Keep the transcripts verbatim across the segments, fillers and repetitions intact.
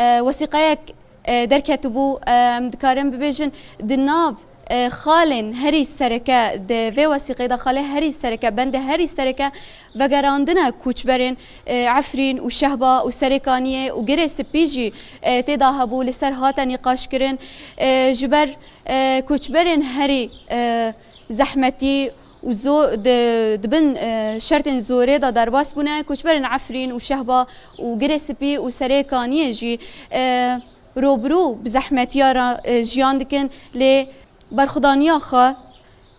e, wesîqeyek, e, derketibû, e, em dikarin bibêjin di nav, e, xalên herî sereke, di vê wesîqeyê de xalê herî sereke, bendê herî sereke vegerandine koçberên, e, Efrîn û Şehba û Serêkaniyê û Girê Spî jî, e, tê de hebû, li ser hate nîqaşkirin. E, ji ber, e, koçberên herî, e, zehmetî û zo-, di, di bin, e, şertên zorê de derbas bûne. Koçberên Efrîn û Şehba û Girê Spî û Serêkaniyê jî, e, robirû bi zehmetiya re, e, jiyan dikin, lê berxwedaniya xwe,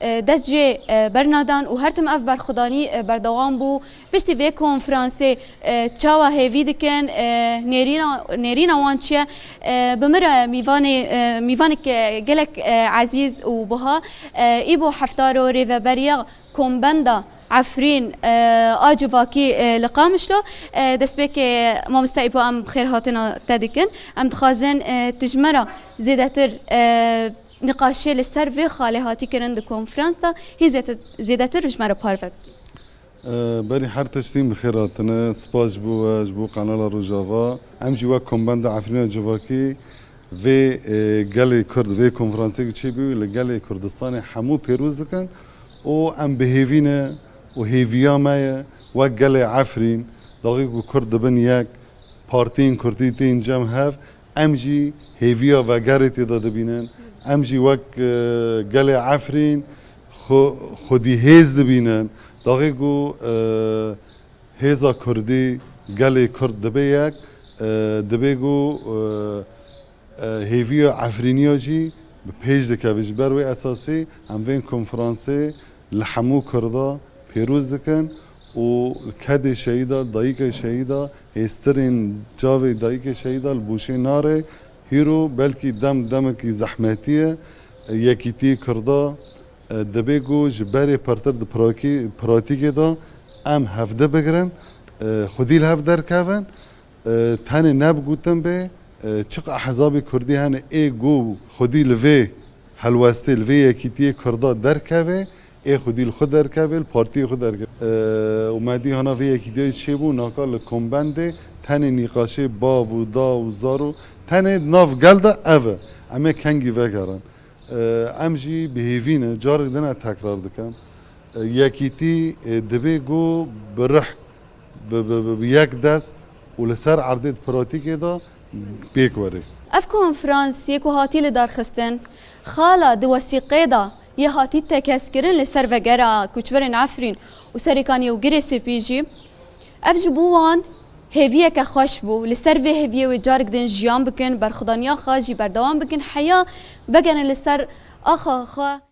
e, dest jê, e, bernadan û her tim ev berxwedanî, e, berdewam bû. Piştî vê konferansê, e, çawa hêvî dikin, e, nêrîna, nêrîna wan çi ye? E, bi min re mîvanê, e, mîvanek, e, gelek, e, ezîz û buha, e, Îbo Heftaro, rêveberiya Kombenda Efrîn, e, a civakî, e, li Qamişlo. E, destpêkê mamoste Îbo, em bi xêr hatina te dikin. Em dixwazin, e, tu ji me re zêdetir, e, nîqaşê li ser vê xalê hatî kirin di konferans de, hîn zêde-, zêdetir ji me re parve bikî. E, berî her tiştî bi xêr hatine. Spas ji bo we, ji bo Kanala Rojava. Em jî wek Kombenda Efrîna Civakî vê, e, gelê Kurd, vê konferansê ku çêbû li gelê Kurdistanê hemû pêroz dikin û em bi hêvî ne û hêviya me ye wek gelê Efrîn, daxî ku Kurd dibin yek, partiyên Kurdî tên cem hev, em jî hêviya vegerê tê de dibînin. Em jî wek, e, gelê Efrîn xwe-, xwedî hêz dibînin. Daxê ku, e, hêza Kurdî, gelê Kurd dibe yek, e, dibê ku, e, e, hêviya Efrîniya jî bi pêş dikeve. Ji ber wê esasî em vên konferansê li hemû Kurda pêroz dikin û li kedê şehîda, dayikê şehîda, hêstirên çavê dayikê şehîda li boşê nare. Hîro belkî dem demekî zehmetî ye. Yekîtiyê Kurda, e, dibê ku ji berê pirtir di piraki-, piratîkê de em hevdi bigirin, e, xwedî li hev derkevin. E, tenê ne bi gotin bê, e, çiqa ehzabê kurdî hene ê ku xwedî li vê helwestê, li vê yekîtiyê Kurda derkeve, ê xwedî li xwe derkeve, li partiyê xwe derkeve. E, û me dî hana vê yekîtiyê çêbû, naka li kombendê tenê nîqaşê bav û da û zar û tenê di nav gel de ev e. Em ê kengî vegerin. E, em jî bi hêvî ne, carek din e tekrar dikim. E, yekîtî, e, dibê ku bi rih, bi, bi, bi, bi yek dest û li ser erdê di pratîkê de pêk were. Ev konferans yê ku hatî li dar xistin, xala di wesîqê de yê hatî tekez kirin li ser vegera koçberên Efrîn û Serêkaniyê û Girê Spî jî, ev ji bo wan hêviyeke xweş bû. Li ser vê hêviyê wê carek din jiyan bikin, berxwedaniya xwe jî berdewam bikin, heya vegerin li ser axa xwe.